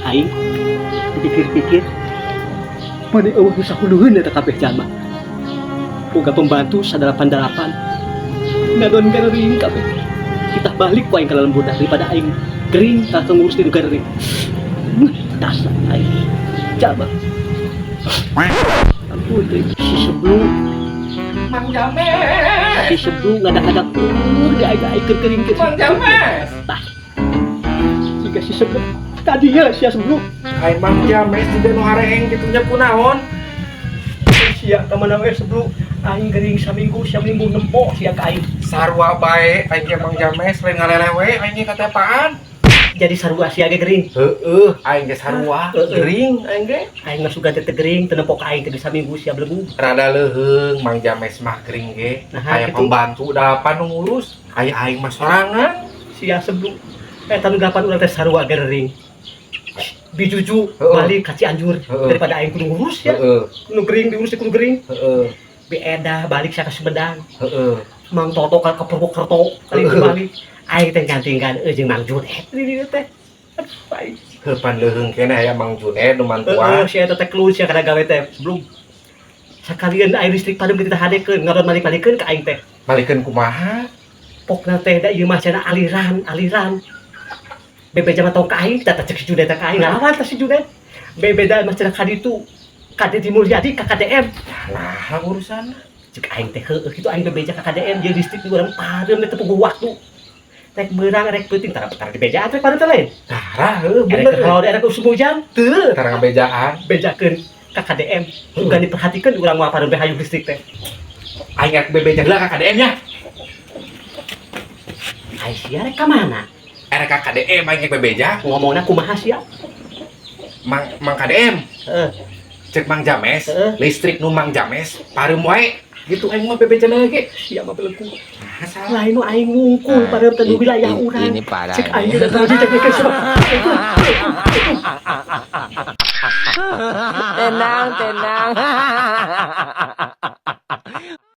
Aing dipikir-pikir mana euweuh nu sahuluheun eta kabeh jalma. Boga pembantu sadalapan-dalapan. Ngadon gering kabeh. Kita balik ku aing ka lembur daripada aing gering tak ngurus di gering. Dasar aing. Jalma. Ampun teh si sebelum Mang James. Si sebelum ngadak-ngadak di aing aing keur kering keur. Mang James. Tah. Jika si sebelum tadi ya sia sebelum. Hai Mang James, tidak nu hareeng kitu nya, kunaon? Sia ka mana we, sebelum aing gering saminggu, saminggu nempo sia ka aing. Sarua bae aing ge, Mang James, lain ngalelewe aing ge katepaan. Jadi sarua sia ge gering? Heeh, aing ge sarua. Heeh. Gering aing ge. Aing mah sugan teh teu gering, teu nempo ka aing teh saminggu sia belegu. Rada leuheung Mang James mah gering ge. Nah, aya gitu. Pembantu dalapan nu ngurus, aya aing mah sorangan. Sia sebelum eta nu delapan urang teh sarua gering. Bijuju balik ka Cianjur daripada aing kudu ngurus ya. Nu gering diurus kudu gering. Beda balik sia ka Sumedang. Mang Toto ka ke Purwokerto kali itu balik. Aing teh gantingkan jeung Mang Junet di dieu teh. Aduh, aing. Heuh, pan leuheung keneh aya Mang Junet nu Heeh, mantuan. Sia eta teh kelun sia kana gawe teh sebelum. Sakalian air listrik padam kita hadekeun, ngadon balik-balikeun ka aing teh. Balikeun kumaha? Pokna teh da ieu mah cenah aliran, aliran. Bebeja mah tong ka aing, tah cek si Junet teh ka aing ngalawan tah si Junet. Bebeda mah cenah ka ditu. Ka Dedi Mulyadi ka KDM. Nah, urusan. Cek aing teh heueuh kitu aing bebeja ka KDM jeung listrik di urang pareum teh teu puguh waktu. Rek beurang rek peuting tara tara dibejaan rek pareum teh lain. Tara heueuh. Erek Bener. kalau daerah ke hujan teu. Tara ngabejaan. Bejakeun ka KDM. Sugan diperhatikeun urang mah pareum teh hayu listrik teh. Aing rek bebeja heula ka KDM nya. Ai sia rek ka mana? Erek ka KDM aing rek bebeja. Ngomongna kumaha sia? Mang Mang KDM. Heeh. Cek Mang James, listrik nu Mang James pareum wae. Gitu aing mah bebeja ge. Sia mah belengku. Nah, salah. Lain nu aing ngungkul pareum teh nu wilayah urang. Ini parah Cek aing ini. Udah tadi cek cek siapa. Tenang, tenang.